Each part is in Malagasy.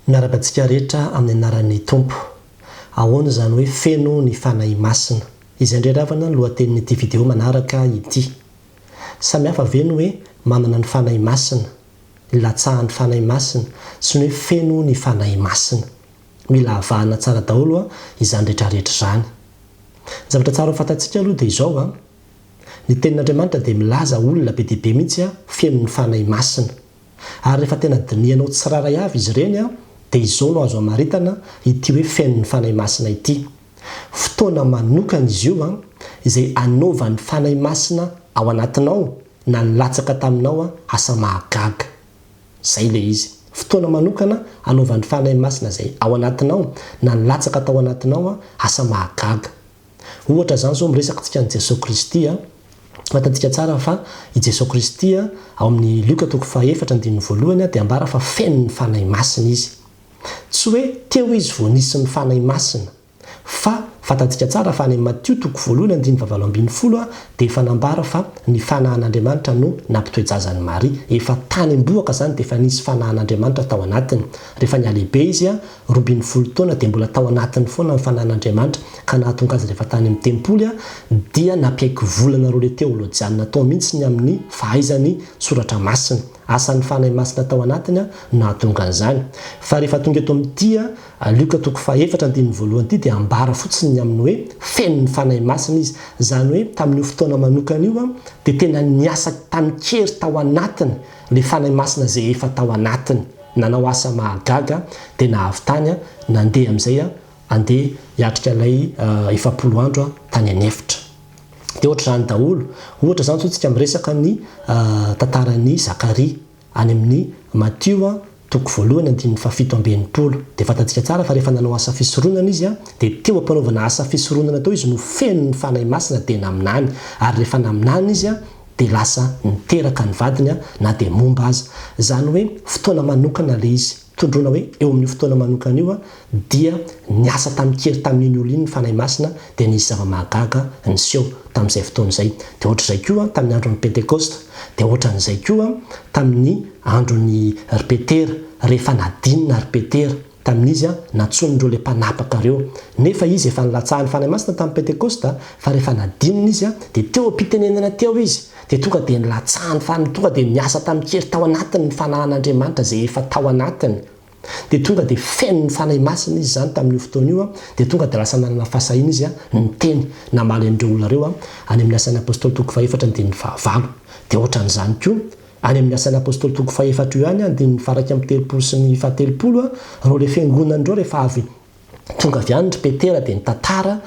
Miarahaba antsika rehetra amin'ny anaran'ny Tompo. Ahoana izany hoe feno ny Fanahy Masina? Izay indray ry havana ny lohatenin'ity video manaraka ity. Samy hafa ve ny hoe manana ny Fanahy Masina, ilatsahan'ny Fanahy Masina, sy ny hoe feno ny Fanahy Masina? Mila avahana tsara daholo izany rehetrarehetra izany. Ny zavatra tsara ho fantatsika aloha dia izao an, ny Tenin'Andriamanitra dia milaza olona be dia be mihitsy feno ny Fanahy Masina. Ary rehefa tena dinihanao tsirairay avy izy ireny dia izao no azo amaritana ity hoe feno ny Fanahy Masina ity. Fotoana manokana izy io izay anaovan'ny Fanahy Masina ao anatinao na nilatsaka taminao asa mahagaga. Izay ilay izy. Fotoana manokana anaovan'ny Fanahy Masina izay ao anatinao na nilatsaka tao anatinao asa mahagaga. Ohatra izany izao miresaka tsika an'i Jesoa Kristy a, fantatsika tsara fa i Jesoa Kristy a, ao amin'ny Lioka toko fahaefatra andininy voalohany a dia ambara fa feno ny Fanahy Masina izy. Tsy hoe teo izy vao nisy ny Fanahy Masina, fa fantatsika tsara fa any amin'ny Matio toko voalohany andininy fahavalo 12 a dia efa nambara fa ny Fanahin'Andriamanitra no nampitoe-jaza an'i Maria. Efa tany am-bohoka izany dia efa nisy Fanahin'Andriamanitra tao anatiny. Rehefa nihalehibe izy, 12 taona, dia mbola tao anatiny foana ny Fanahin'Andriamanitra, ka nahatonga azy rehefa tany amin'ny tempoly, dia nampiaiky volana ireo teolojianina tao mihitsy ny amin'ny fahaizany Soratra Masina. Asan'ny Fanahy Masina tao anatiny no nahatonga an'izany. Fa rehefa tonga eto amin'ity Lioka toko fahefatra andininy voalohany ity dia ambara fotsiny ny amin'ny hoe feno ny Fanahy Masina izy. Izany hoe tamin'io fotoana manokana io dia tena niasa tamin-kery tao anatiny ilay Fanahy Masina izay efa tao anatiny. Nanao asa mahagaga dia nahavitany nandeha amin'izay handeha hiatrika ilay 40 andro tany an'efitra. Dia ohatr'izany daholo. Ohatra izany izao tsika miresaka ny tantaran'i Zakaria any amin'ny Matio toko voalohany andininy fahafito 67. Dia fantatsika tsara fa rehefa nanao asa fisoronana izy dia teo am-panaovana asa fisoronana teo izy no feno ny Fanahy Masina dia naminany. Ary rehefa naminany izy dia lasa niteraka ny vadiny na dia momba aza. Izany hoe fotoana manokana ilay izy. Tondroina hoe eo amin'io fotoana manokana io dia niasa tamin-kery tamin'iny olona iny ny Fanahy Masina dia nisy zava-mahagaga niseho tamin'izay fotoana izay. Dia ohatr'izay koa tamin'ny andron'ny Pentekosta. Dia ohatran'izay koa tamin'ny andron'i ry Petera, rehefa nadinina ry Petera. Tamin'izy nantsoin'ireo ilay mpanapaka ireo. Nefa izy efa nilatsahan'ny Fanahy Masina tamin'ny Pentekosta, fa rehefa nadinina izy, dia teo am-pitenenana teo izy, dia tonga dia nilatsahan'ny Fanahy, tonga dia niasa tamin-kery tao anatiny ny Fanahin'Andriamanitra izay efa tao anatiny. Dia tonga dia feno ny Fanahy Masina izy izany tamin'io fotoana io, dia tonga dia lasa nanana fahasahiana izy niteny, namaly an'ireo olona ireo, any amin'ny Asan'ny Apostoly toko fahefatra andininy fahavalo. Dia ohatran'izany koa. Any amin'ny Asan'ny Apostoly toko fahefatra io ihany, andininy faha-31 sy ny faha-30, ireo ilay fiangonana ireo rehefa avy tonga avy any ry Petera dia nitantara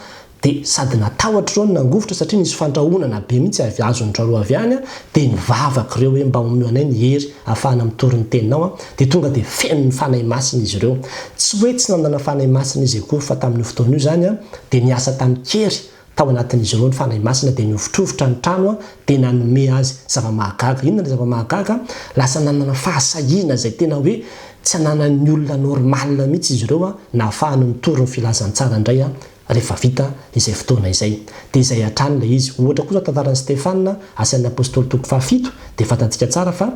dia sady natahotra ireo no nangovitra satria nisy fandrahonana be mihitsy avy azon-dry zareo avy any dia nivavaka ireo hoe mba omeo anay ny hery ahafahana mitory ny teninao dia tonga dia feno ny Fanahy Masina izy ireo. Tsy hoe tsy nanana Fanahy Masina izy akory fa tamin'io fotoana io izany dia niasa tamin-kery Tao anatin'izy ireo ny Fanahy Masina dia nihovitrovitra ny trano dia nanome azy zava-mahagaga. Inona ilay zava-mahagaga? Lasa nanana fahasahiana izay tena hoe tsy ananan'ny olona normal mihitsy izy ireo nahafahany nitory ny filazantsara indray rehefa vita izay fotoana izay. Dia izay hatrany ilay izy. Ohatra koa izao tantaran'i Stefana, Asan'ny Apostoly toko fahafito, dia fantatsika tsara fa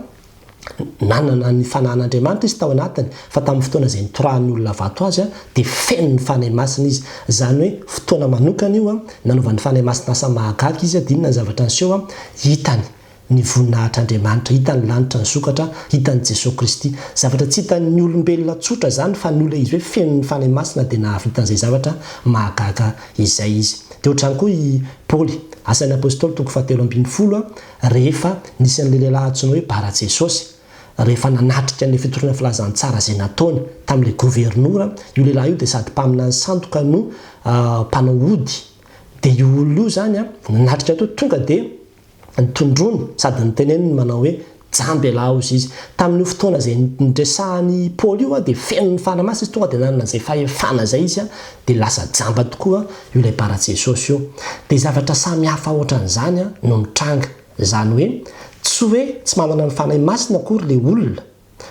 Nanana ny Fanahin'Andriamanitra izy tao anatiny, fa tamin'ny fotoana izay nitorahan'ny olona vato azy, dia feno ny Fanahy Masina izy. Izany hoe fotoana manokana io, nanaovan'ny Fanahy Masina asa mahagaga izy, dia inona ny zavatra niseho? Hitany ny voninahitr'Andriamanitra, hitany ny lanitra nisokatra, hitany Jesoa Kristy. Zavatra tsy hitan'ny olombelona tsotra izany, fa noho ilay izy hoe feno ny Fanahy Masina dia nahavita an'izay zavatra mahagaga izay izy. Dia ohatr'izany koa i Paoly, Asan'ny Apostoly toko fahatelo 12, Rehefa nisy an'ilay lehilahy antsoina hoe Bara-Jesosy, rehefa nanatrika an'ilay fitoriana filazantsara izay nataony tamin'ilay governora, io lehilahy io dia sady mpaminany sandoka no mpanao ody. Dia io olona io izany nanatrika teo, tonga dia notondroiny sady noteneniny manao hoe, Jamba ialahy hozy izy. Tamin'io fotoana izay niresahan'i Paoly io dia feno ny Fanahy Masina izy, tonga dia nanana izay fahefana izay izy dia lasa jamba tokoa io ilay Bara-Jesosy io. Dia zavatra samy hafa ohatran'izany no mitranga. Izany hoe tsy hoe tsy manana ny Fanahy Masina akory ilay olona,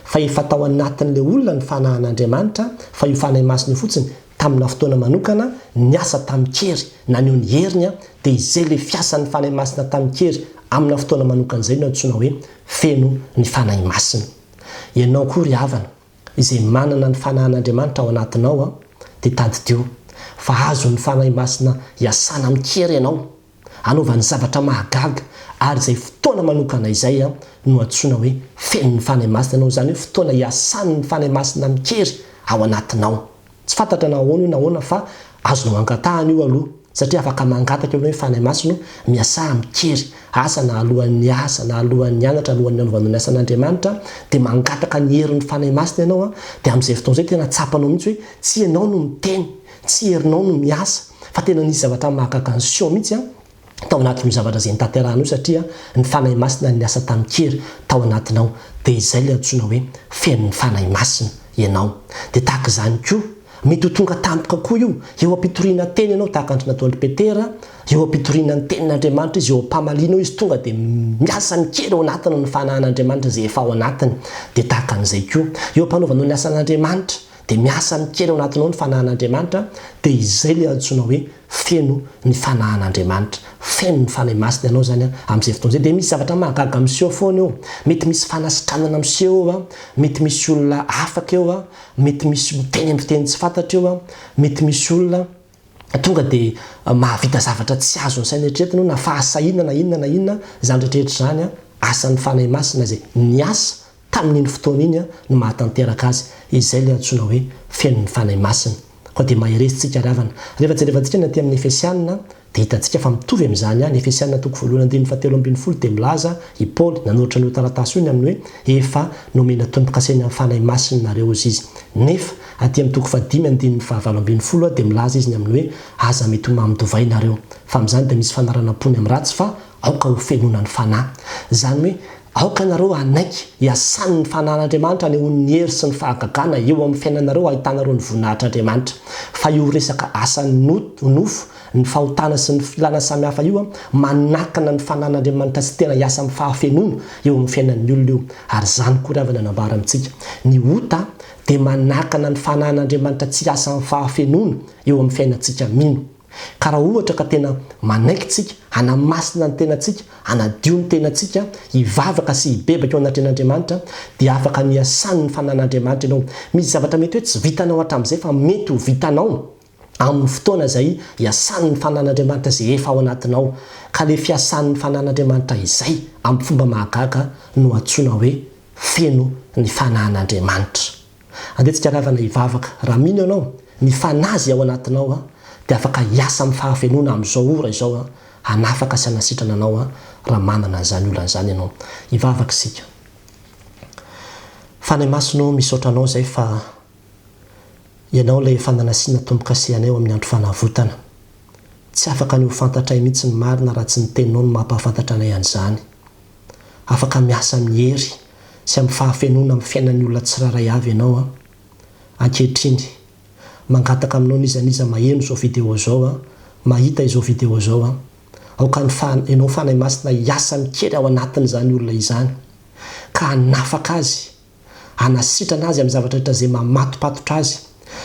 fa efa tao anatin'ilay olona ny Fanahin'Andriamanitra, fa io Fanahy Masina io fotsiny tamina fotoana manokana niasa tamin-kery, naneho ny heriny, dia izay ilay fiasan'ny Fanahy Masina tamin-kery amina fotoana manokana izay no antsoina hoe feno ny Fanahy Masina. Ianao koa ry havana. izay manana ny Fanahin'Andriamanitra ao anatinao dia tadidio fa azon'ny Fanahy Masina iasana amin-kery ianao, anaovany zavatra mahagaga ary izay fotoana manokana izay no antsoina hoe feno ny Fanahy Masina ianao, izany hoe fotoana iasan'ny Fanahy Masina amin-kery ao anatinao. Tsy fantatra na ahoana io na ahoana fa azonao angatahana io aloha satria afaka mangataka ianao hoe Fanahy Masina o, miasà amin-kery, asa na alohan'ny asa na alohan'ny hianatra, alohan'ny hanaovanao ny asan'Andriamanitra dia mangataka ny herin'ny Fanahy Masina ianao an, dia amin'izay fotoana izay tena tsapanao mihitsy hoe tsy ianao no miteny, tsy herinao no miasa fa tena nisy zavatra mahagaga niseho mihitsy an, tao anatin'io zavatra izay notanterahana io satria ny Fanahy Masina niasa tamin-kery tao anatinao dia izay ilay antsoina hoe feno ny Fanahy Masina ianao. Dia tahaka izany koa, mety ho tonga tampoka koa io, eo am-pitoriana teny ianao tahaka ny nataon'i Petera, eo am-pitoriana ny tenin'Andriamanitra izy, eo am-pamaliana eo izy tonga dia miasa mikery ao anatiny ny Fanahin'Andriamanitra izay efa ao anatiny. Dia tahaka an'izay koa, eo am-panaovanao ny asan'Andriamanitra, Dia miasa mikely ao anatinao ny Fanahin'Andriamanitra, dia izay ilay antsoina hoe feno ny Fanahin'Andriamanitra. Feno ny Fanahy Masina ianao izany amin'izay fotoana izay. Dia misy zavatra mahagaga miseho foana eo. Mety misy fanasitranana miseho eo, mety misy olona afaka eo, mety misy miteny amin'ny fiteny tsy fantatra eo, mety misy olona tonga dia mahavita zavatra tsy azon'ny saina eritreretina eo, na fahasahiana na inona na inona, izany rehetrarehetra izany asan'ny Fanahy Masina izay niasa Tamin'iny fotoana iny no mahatanteraka azy, izay ilay antsoina hoe feno ny Fanahy Masina. Koa dia mahereza isika ry havana. Rehefa jerevantsika ny aty amin'ny Efesiana, dia hitantsika fa mitovy amin'izany ihany. Efesiana toko voalohany andininy fahatelo ambinifolo dia milaza i Paoly, nanoratra an'io taratasy io ny amin'ny hoe efa nomena tombo-kaseny amin'ny Fanahy Masina nareo hozy izy. Nefa, aty amin'ny toko fahadimy andininy fahavalo ambinifolo dia milaza izy ny amin'ny hoe aza mety ho mamy divay nareo. Fa amin'izany dia misy fanaranam-po ny amin'ny ratsy fa aoka ho fenoina ny Fanahy. Izany hoe Aoka ianareo hanaiky hiasan' ny Fanahin'Andriamanitra hanehoany ny hery sy ny fahagagana eo amin'ny fiainanareo hahitanareo ny voninahitr'Andriamanitra. Fa io resaka asan'ny nofo, ny fahotana sy ny filana samihafa io manakana ny Fanahin'Andriamanitra tsy tena hiasa amin'ny fahafenoana eo amin'ny fiainan'ny olona io. Ary izany koa ry havana nambara amintsika. Ny ota dia manakana ny Fanahin'Andriamanitra tsy hiasa amin'ny fahafenoana eo amin'ny fiainantsika mino. Ka raha ohatra ka tena manaiky tsika hanamasina ny tenantsika, hanadio ny tenantsika, hivavaka sy hibebaka eo anatrehan'Andriamanitra, dia afaka ny hiasan'ny fanan'Andriamanitra ianao. Misy zavatra mety hoe tsy vitanao hatramin'izay fa mety ho vitanao amin'ny fotoana izay hiasan'ny fanan'Andriamanitra izay efa ao anatinao. Ka ilay fiasan'ny fanan'Andriamanitra izay amin'ny fomba mahagaga no antsoina hoe feno ny fanan'Andriamanitra. Andeha tsika ravana hivavaka. Raha mino ianao, ny Fanahy izay ao anatinao an, dia afaka hiasa amin'ny fahafenoana amin'izao ora izao an, hanafaka sy hanasitrana anao an, raha manana an'izany olana izany ianao. Hivavaka isika. Fanahy Masina ô, misaotra Anao izay fa Ianao ilay efa nanasina tombo-kase anay ao amin'ny andro fanavotana. Tsy afaka ny ho fantatray mihitsy ny marina raha tsy ny Teninao no mampahafantatra anay an'izany. Afaka miasa amin'ny hery sy amin'ny fahafenoana amin'ny fiainan'ny olona tsirairay avy ianao an! Ankehitriny, mangataka aminao n'iza n'iza maheno izao video izao an, mahita izao video izao an, aoka ny fa ianao Fanahy Masina hiasa mikery ao anatin'izany olona izany, ka hanafaka azy, hanasitrana azy amin'ny zavatra rehetra izay mamatopatotra azy,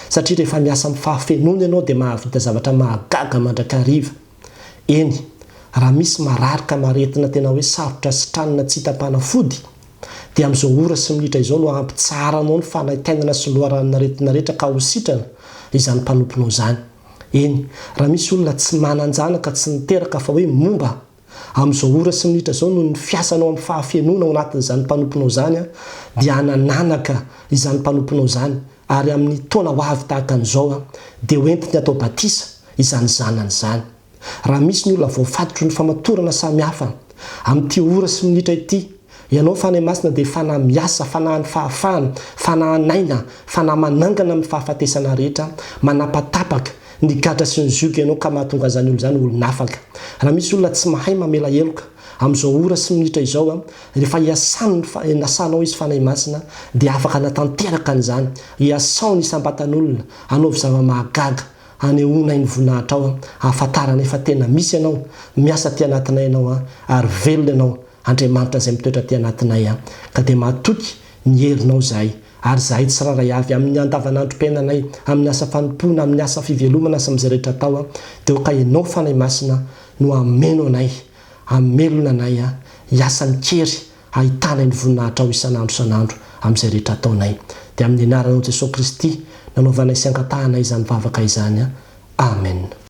satria rehefa miasa amin'ny fahafenoana ianao dia mahavita zavatra mahagaga mandrakariva. Eny, raha misy marary ka maretina tena hoe sarotra sitranina tsy hitam-panafody, dia amin'izao ora sy minitra izao no hampitsaharanao ny fanaintainana sy loharanon'aretina rehetra ka ho sitrana izany mpanomponao izany. Eny, raha misy olona tsy manan-janaka tsy niteraka fa hoe momba, amin'izao ora sy minitra izao noho ny fiasanao amin'ny fahafenoana ao anatin'izany mpanomponao izany dia hanananaka izany mpanomponao izany ary amin'ny taona ho avy tahaka an'izao dia ho entiny atao batisa izany zanany izany. Raha misy ny olona voafatotry ny famatorana samihafa, amin'ity ora sy minitra ity, Ianao Fanahy Masina dia Fanahy miasa, Fanahin'ny fahafahana, Fanahin'aina, Fanahy manangana amin'ny fahafatesana rehetra, manapatapaka ny gadra sy ny zioga Ianao ka mahatonga an'izany olona izany ho olon'afaka. Raha misy olona tsy mahay mamela heloka, amin'izao ora sy minitra izao, rehefa iasan'ny nasanao Izy Fanahy Masina, dia afaka hanatanteraka an'izany. Iasao ny isam-batan'olona, anaovy zava-mahagaga, Anehoanay ny voninahitrao an, ahafantaranay fa tena misy Ianao, miasa aty anatinay Ianao an, ary velona Ianao, Andriamanitra izay mitoetra aty anatinay an. Ka dia matoky ny herinao izahay, ary izahay tsirairay avy, amin'ny andavanandrom-piainanay, amin'ny asa fanompoana, amin'ny asa fivelomana sy amin'izay rehetra atao an, dia aoka Ianao Fanahy Masina no hameno anay, hamelona anay an, hiasa amin-kery, ahitanay ny voninahitrao isan'andro isan'andro amin'izay rehetra ataonay. Dia amin'ny anaranao Jesoa Kristy nanaovanay sy angatahanay izany vavaka izany. Amen.